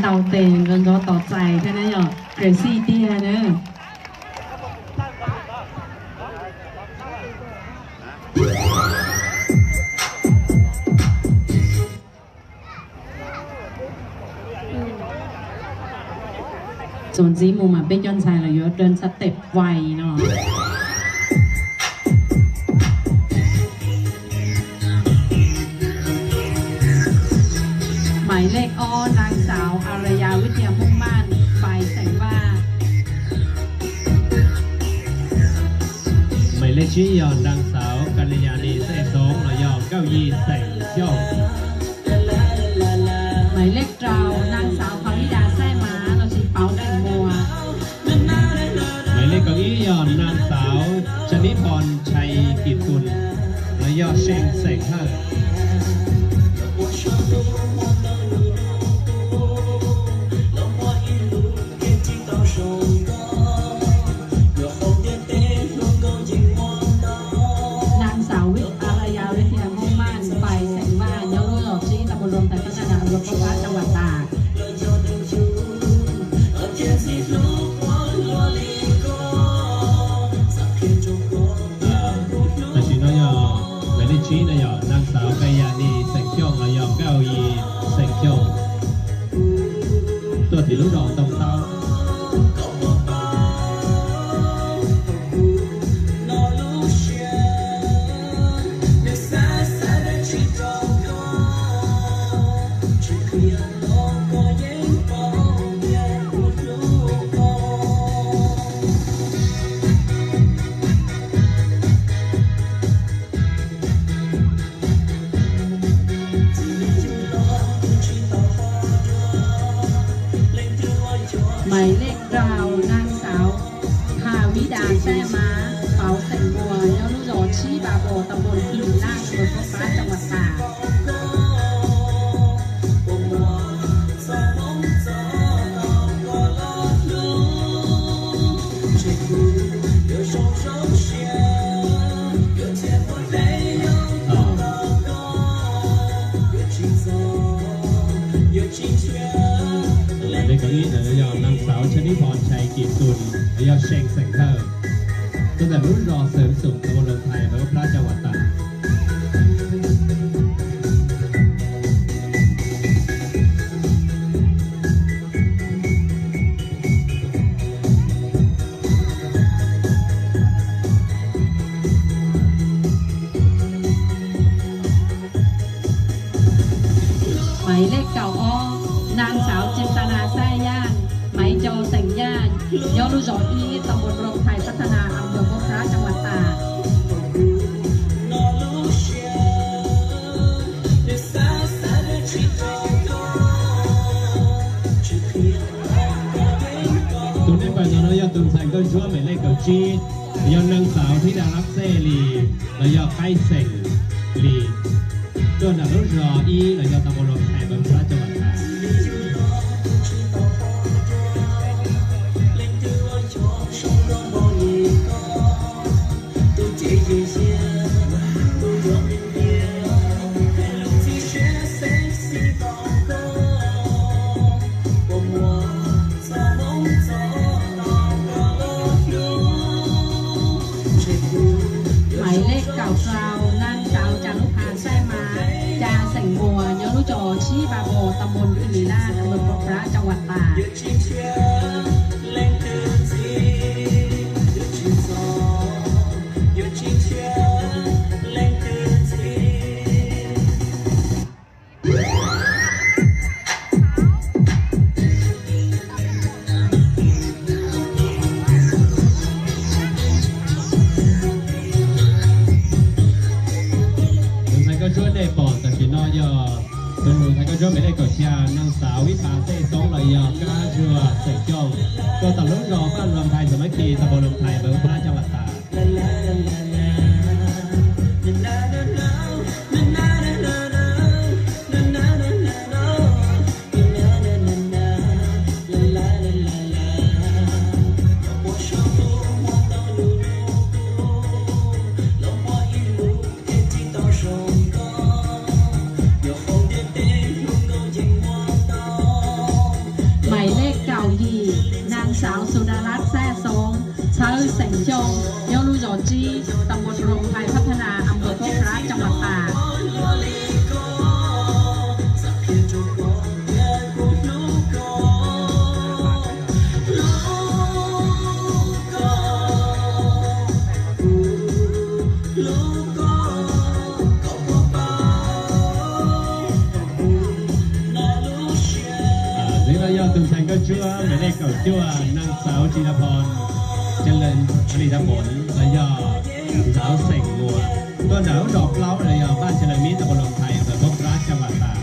Tau tes nkawd nkawd tos txais thiab na yom, crazy tiag na. Txuas ntxiv mus mas peb cov ntxhais los yuav dawb ntxhab teb vais no. Maiv lej ob, nag xauv Araya Vib Thiaj Hmoob Maj, pais xeem Vaj. Maiv lej tsib yog nag xauv Kalyani Xej Xoob los yog Nkauj Yij xeem Xyooj. Maiv lej rau, nag xauv Pha Vib Das Xaij Mav los sis Pauv Xeem Muas. Maiv lej kaum ib yog nag xauv Tsa Nib Phos Tshais Kim Tun los yog See xeem Hawj. Nag xauv Araya Vib Thiaj Hmoob Maj, pais xeem Vaj, nyob lub zos tsib, ta npos Luam Thais, phab Tha Nas, Luam Phob Prab, Tsa Nwas Tas. Tam sim no yog maiv lej tsib no yog nag xauv Kalyani xeem Xyooj los yog Nkauj Yij xeem Xyooj. Tuaj tim lub zos Ntoo Taub. Maiv lej rau, nag xauv Pha Vib Das Xaij Mav, Pauv Xeem Muas, nyob lub zos Tshib Pas Pos, ta npos Lwm Laj, Luam Phob Prab, Tsa Nwas Tas. Maiv lej kaum ib ntawd yog nag xauv Tsa Nib Phos Tshais Kim Tun, yog See xeem Hawj. Tuaj ntawm lub zos Xeem Xum, ta npos Luam Thais, Luam Phob Prab, Tsa Nwas Tas. Maiv lej kaum ob, nag xauv Tseem Tas Nas Xaij Yaj, Maiv Cau xeem Yaj, nyob lub zos ib, ta npos Luam Thais, phab Tha Nas, a npos Phob Prab, Tsa Nwas Tas. Tus nej pom ntawm no yog tus ntxhais nkauj ntsuab maiv lej kaum tsib, yog nag xauv Thib Das Lab Xej Lis los yog Qaib xeem Lis, tuaj ntawm lub zos ib los yog ta npos Luam Thais, Luam Phob Prab, Tsa Nwas Tas. Maiv lej kaum rau, nag xauv Cas Lub Phas Xaij Mas, Cas xeem Muas, nyob lub zos Tshib Pas Pos, ta npos Kis Lis Laj, a npos Phob Prab, Tsa Nwas Tas. Tus ntxhais nkauj ntsuab nej pom tam sim no yog tus ntxhais nkauj ntsuab maiv lej kaum xya, nag xauv Vib Phas Xej Xoob los yog Kab Zuag xeem Xyooj, tuaj tom lub zos Paj Luas Nphais, xeem Mab Kis, ta npos Luas Nphais, npawg Pab Tsa Nwas Tas. Yog tus ntxhais nkauj ntsuab npe lej kaum cuaj, Naj Xauv Tsis Dab Phoo, Chalaj Li Dab Phoo, los yog Xauv Xeem Muas, tuaj ntawm lub zos plaub los yog Paj Chalaj Mib, ta Pos Loos Thaiv, Pab Plab, Caj Vas Tas.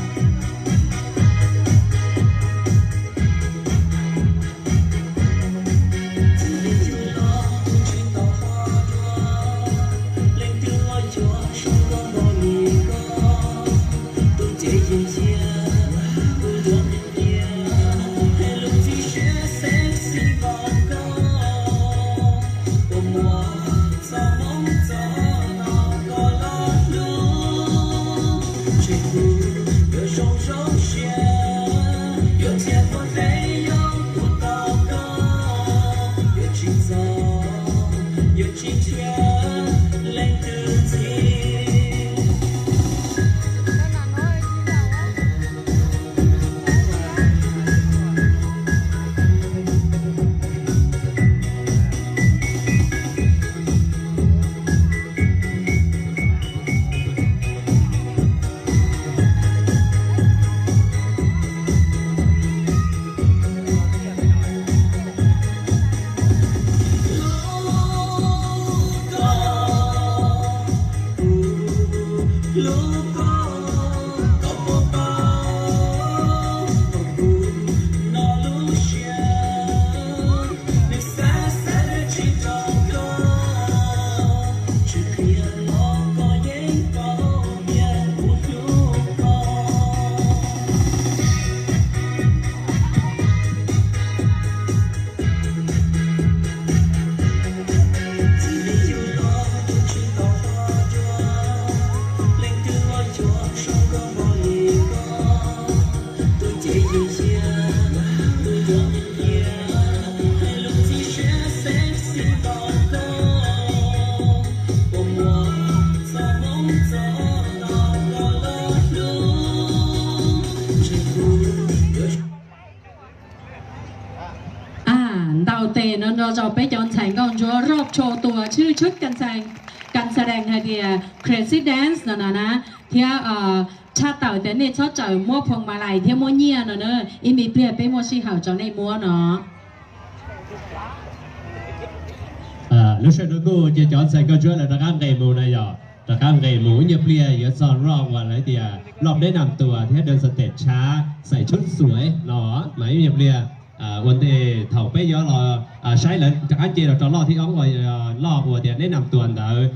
Ntau tes no nrog rau peb cov ntxhais nkauj ntsuab Rob Tsho Tua, tswj tswb kas xas dees hais tias crazy dance no na, thiab tshaj tawm tias nej txhob tsawm muab phuas ma lais thiab muab nyiaj no na, ib me pliag peb muaj sij hawm rau nej muab no. Lub sij hawm no kuj cia cov ntxhais nkauj ntsuab lawv rov qab nqes mus na yom, rov qab nqes mus, ib nyuag pliag yuav txog loj uas lawv tias loj neb nam tuas thiab đơn stem tshav xais tshub xuav no, mas ib nyuag pliag ua ntej thaum peb yuav los saib lawv rov qab nce los rau loj thib ob uas loj uas tias neb nam tuas ntawd,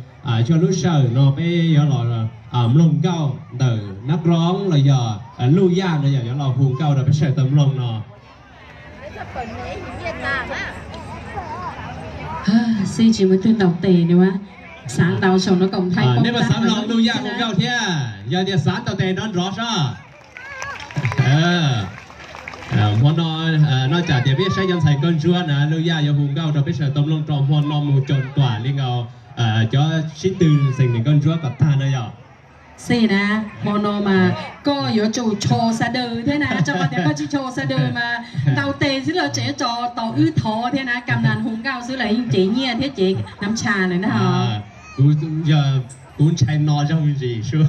cuaj lub sij hawm no peb yuav los mloog nkauj ntawm nab roob los yog Luj Yaj no yog yuav los hu nkauj rau peb sawv daws tau mloog no. Xij tsis muaj twg ntaus tes li, xav ntaus saum no kom nplhaib poob. Nej mas xav mloog Luj Yaj hu nkauj thiab, yog tias xav ntaus tes nrov nrov soj. Hmo no, noj cas tias peb saib cov ntxhais nkauj ntsuab na, Luj Yaj yuav hu nkauj rau peb sawv daws tau mloog rau hmo no mus coo tuam li nkaus cov sib tw xeem nkauj ntsuab kom tag no yom. Xij na, hmo no mas koj yuav tsum tsho xa daws thiab na, rau qhov tias koj tsis tsho xa daws mas ntaus tes xwb los tseem tso tau wb thov thiab na, kam nas hu nkauj xwb los yeej cev nyiaj thiab cev nam tsha lawm na. Kuv ntshai no zoo zis sua.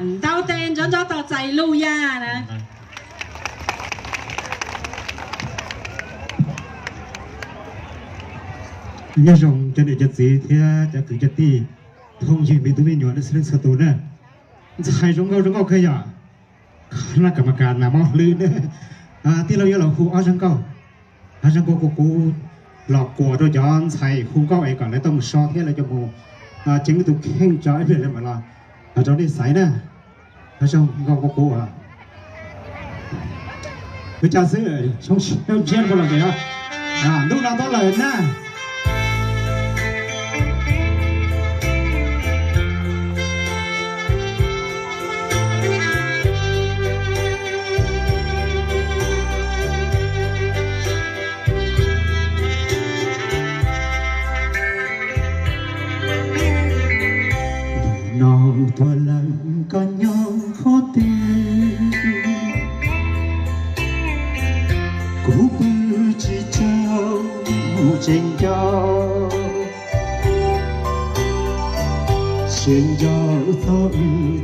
Ntaus tes nrov nrov tos txais Luj Yaj na. Nyob zoo cov niam cov txiv thiab cov kwv cov tij, phooj ywg me tub me nyuam nej txhua leej txhua tus na. Ntxhais zoo nkauj zoo nkauj kawg yom. Qhov no kam mas kam nas mob hlwb na. Tij laug yuav los hu ob zaj nkauj, ob zaj nkauj kuv kuv los kuas rau cov ntxhais hu nkauj es kom lawv tau mus so thiab lawv cov mus ceev tus kheej tso ib pliag lawv mam los rau nej xaiv na. Ob zaj nkauj kuv kuv ua cas xwb, ntsiab los os, ntuj no tau lawm na. Ntuj no tuag lawm koj nyob qhov twg? Kuv pw tsis tsaug mus tseem nco, siab nco txog wb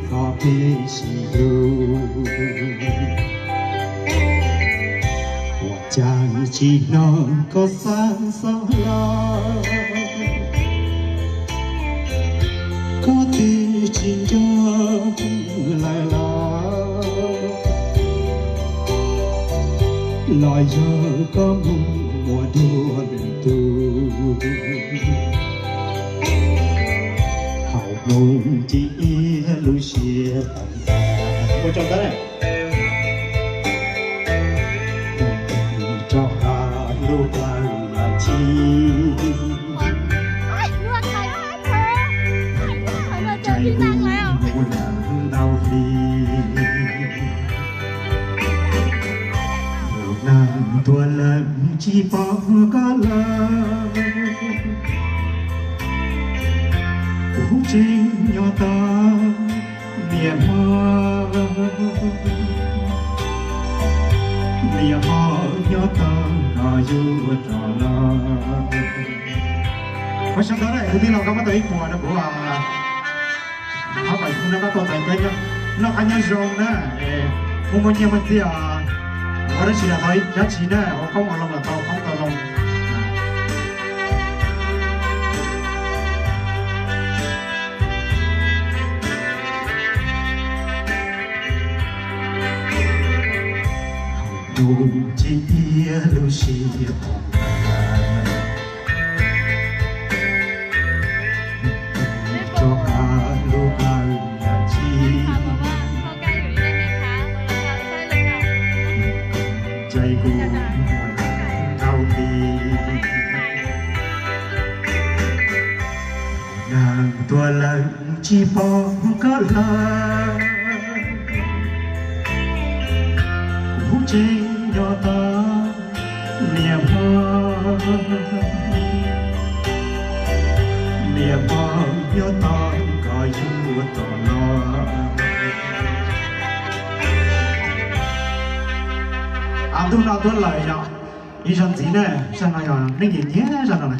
txoj kev sib hlub. Tsis hnov koj xav xav los, koj twb tsis nco lawm los, los yog koj mus ua dua lwm tus. Hauv nroog ces iab lub siab tag, ua tsaug ntawd. Rau qhov lub plawv los tsis, tsis mus ua lawm ntau hli. Hnub neeg tuaj lawm tsis pom koj lawm, kuv tseem nyob tos niam hmo, niam hmo nyob tos koj yuav rov los. Ua tsaug ntau, kwv tij laus, koj muab tau ib puas rau kuv, thov kom no koj tau txais kev noj qab nyob zoo na, muaj muaj nyiaj muaj txiaj, ua dab tsi los tau dab tsi na, ua qoob ua loo los tau qoob tau loo. Ntuj tsis iab lub siab pom tas, rau qhov lub plawv los tsis, caij kuv mus ntau hli. Neeg tuaj lawm tsis pom koj lawm, kuv tseem nyob tos niam hmo, niam hmo nyob tos koj yuav rov los. Ntuj no tuaj lawm yog ib zaug ntxiv na, zaum no yog neeg nyiam nyiam zaum no na.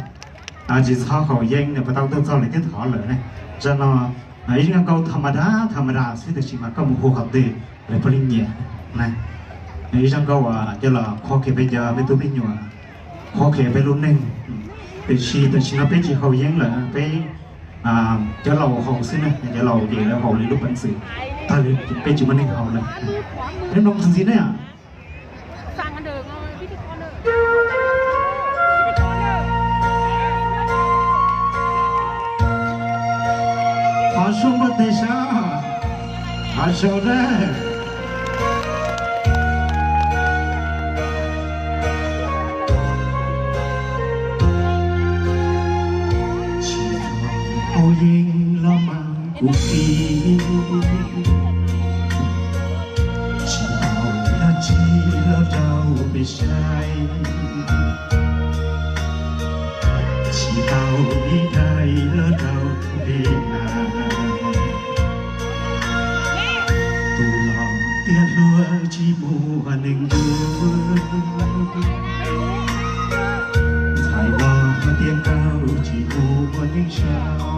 Tsis txhob haus yeeb, nws puas tau tuaj txog lawm thiab thov lawm ne. Zaum no ib zaj nkauj tha ma da tha ma da xwb, tab sis mas koj mus hu qhov twg lawv puav leej nyiam na. Ib zaj nkauj uas coj los qhuab qhia peb cov me tub me nyuam, qhuab qhia peb lub neej. Tiam sis tam sim no peb tsis haus yeeb lawm, peb cov laus haus xwb na, cov laus ces lawv haus li lub peev xwm tag li, peb tsis muaj neeg haus lawm. Neb mloog ntxiv ne. Qhov sub npaj tes sab, qhov sub dab. Tsis txhob haus yeeb los mas kuv txiv, tsis tau dab tsi los rau peb saib, tsis tau ib daim los rau peb hnav. Tus los tias hluas tsis muaj neeg yuav, ntxhais los tias nkauj tsis muaj neeg sau.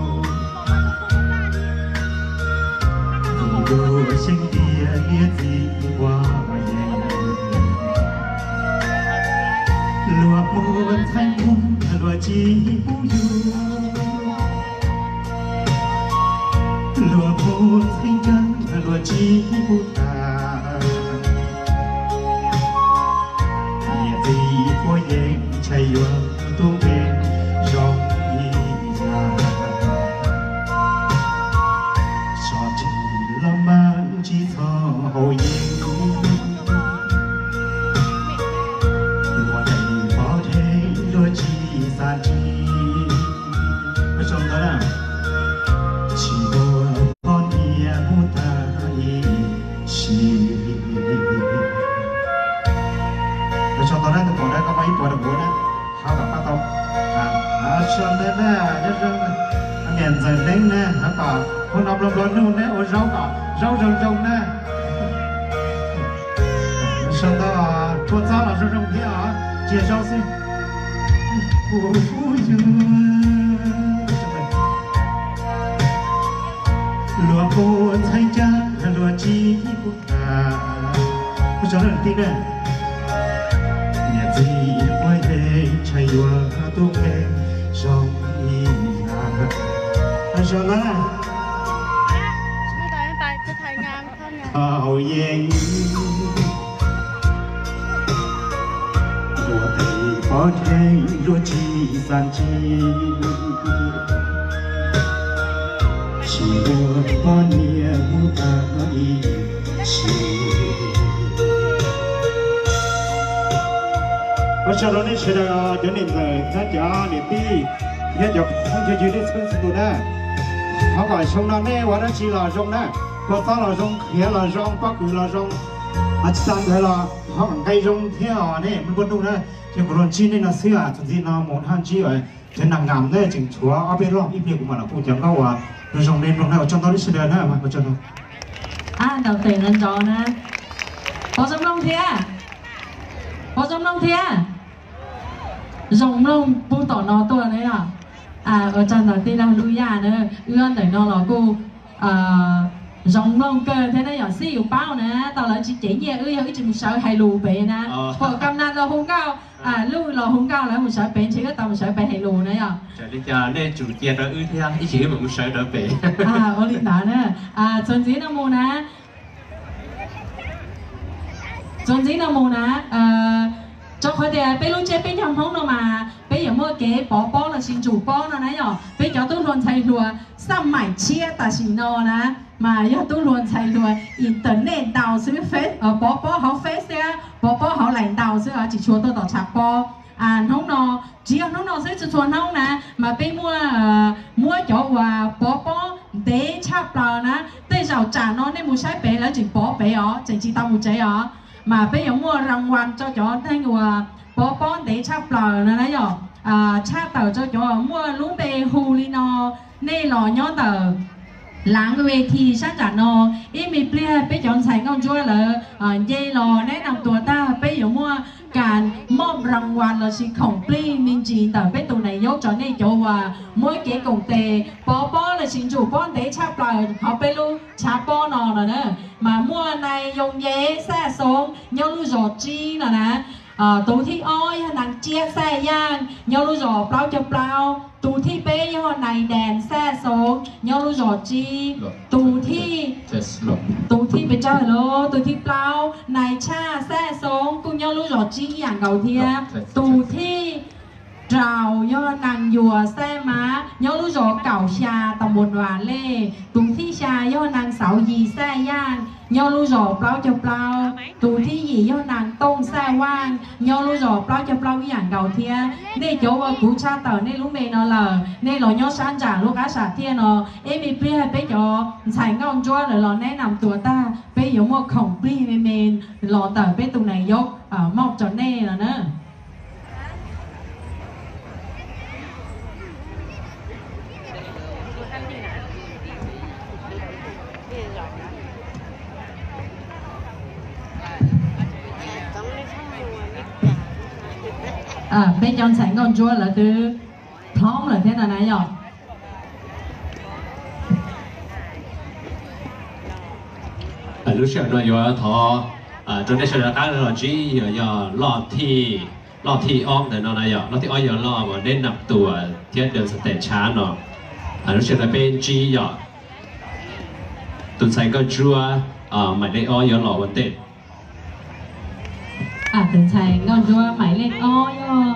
Tus dua xyeej tias niam txiv quav yeeb, luag muaj ntxhais muaj luag tsis pub yuav, luag muaj ntxhais ncaj luag tsis pub tag. Niam txiv quav yeeb ntshai yuav tu npe zoo ib yam. Sov tsis los mas tsis txhob haus yeeb, luag deev pov dheev luag tsis xav ntsib. Ua tsaug ntau na. Tsis muaj poj niam mus tag ib sim. Ua tsaug ntau na, tus pom dab koj muab ib puas rau kuv na, thov kom koj tau. Ua tsaug ntau na, nyob zoo niam ntxawm Neeb na, thov kom hnub no nplua nplua nuj na, ua zaub kom zaub zoo zoo na. Ua tsaug ntau, tua txob los zoo zoo thiab os, cia zaub xwb. Luag pub ntxhais ncaj luag tsis pub tag. Ua tsaug leej tij na. Niam txiv Yuav tus qe zoo ib yam. Hais zoo na. Thaum yeej ua tes pov theej luag tsis xav ntsia, tsis muaj poj niam mus tag ib sim. Ua tsaug rau nej sawv daws, cov niam ntxawm thiab cov niam tij thiab cov phooj cov ywg nej txhua tus na. Thov kom xyoo no nej ua dab tsi los zoo na, kua txob los zoo, qhiav los zoo, pob kws los zoo, tsis tas ntawd los thov kom nqaij zoo thiab os nej npua nuj na. Ces kuv los ntsib nej no xwb, txuas ntxiv no mus dhaj ntsib cov nas ngam na, tseem tshuav ob peb loj, ib pliag kuv mam los kuj cov nkauj uas zoo zoo nej mloog na. Ua tsaug ntau nej sawv daws na, ua tsaug ntau. Ntaus tes nrov nrov na. Puas zoo mloog thiab? Puas zoo mloog thiab? Zoo mloog puag tom no tuaj na yom. Ua tsaug ntau tij laug Luj Yaj na, wb ntawm no los kuj zoo mloog kawg thiab na yom. Xij yus paub na, tau lawv tsis cev nyiaj wb yog wb tsis mus sawv hais lus pem na. Pom kam nas los hu nkauj, Luj los hu nkauj lawv mus sawv pem, ntshe wb tau mus sawv pem hais lus na yom. Nej tsum cia rau wb thiab, ib tsam wb mam mus sawv rau pem. Ua li ntawd na, txuas ntxiv no mus na. Txuas ntxiv no mus na, rau qhov tias peb lub tsiab peb caug Hmoob no mas peb yuav muaj kev pov pob los sis ntsum pob no na yom. Peb cov tub hluas ntxhais hluas xaj maim tshiab tam sim no na, mas yog tub hluas ntxhais hluas internet ntaus xwb, pov pob hauv Face thiab pov pob hauv laim ntaus xwb, tsis tshua tuaj tom tshav pob. Hnub no, tsis yog hnub no xwb, txhua txhua hnub na, mas peb muaj, muab cov uas pov pob ntev tshaj plaws na, tej zaum tsam no nej mus saib pem lawv tseem pov pem os, tseem tsis tau mus tsev os. Mas peb yuav muaj rau vas rau cov neeg uas pov pob ntev tshaj plaws no na yom. Tshaj tawm rau cov muaj lub npe hu li no, nej los nyob ntawm lav ve thi sab nram no, ib me pliag peb cov ntxhais nkauj ntsuab lawv nce los neb nam tuas tag, peb yuav muaj kas mob rau vas lossis khoom plig me ntsis ntawm peb tus nais yaub rau nej cov uas muab kev koom tes pov pob lossis ntsum pob ntev tshaj plaws hauv peb lub tshav pob no no na. Mas muaj nais Yoo Yev Xaj Xoov nyob lub zos Tsib no na. Tus thib ob yog nais Tsiab Xaj Yaaj nyob lub zos Plaub Caug Plaub. Tus thib peb yog nais Dees Xaj Xoov nyob lub zos Tsib. Tus thib, tus thib peb tsawg los, tus thib plaub nais Tshaj Xaj Xoov kuj nyob lub zos Tsib ib yam nkaus thiab. Tus thib rau yog nais Yuas Xaj Mab nyob lub zos Kaum Xya tas Npuas Nras Lej. Tus thib xya yog nais Xauv Yis Xaj Yaaj nyob lub zos Plaub Caug Plaub. Tus thib yim yog nais Tooj Xaj Vaaj nyob lub zos Plaub Caug Plaub ib yam nkaus thiab. Nej cov uas kuv tshaj tawm nej lub npe no lawm, nej los nyob sab nram lub qab sam thiaj no, ib me pliag peb cov ntxhais nkauj ntsuab lawv los neb nam tuas tag, peb yuav muaj khoom plig me me los ntawm peb tus nais yaub mauj rau nej no na. Peb cov ntxhais nkauj ntsuab lawv twb plhob lawm thiab no na yom. Lub sij hawm no yuav thov rau nej sawv daws qab los ntsib yog, yog loj thij, loj thij ob ntawm no na yom. Loj thij ob yog loj uas neb nam tuas thiab dees xas tes tshav no. Lub sij hawm no peb ntsib yog tus ntxhais nkauj ntsuab maim lej ob yuav los ua ntej. Tus ntxhais nkauj ntsuab maim lej ob yog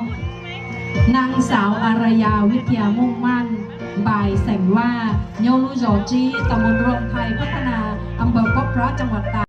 nais Xauv As Ras Yas Vij Thias Mooj Maj Npais xeem Vaj nyob lub zos Tsib tas Moos Rooj Thais Phab Thas Nas Am Pawg Pob Plab Coo Vam Tas.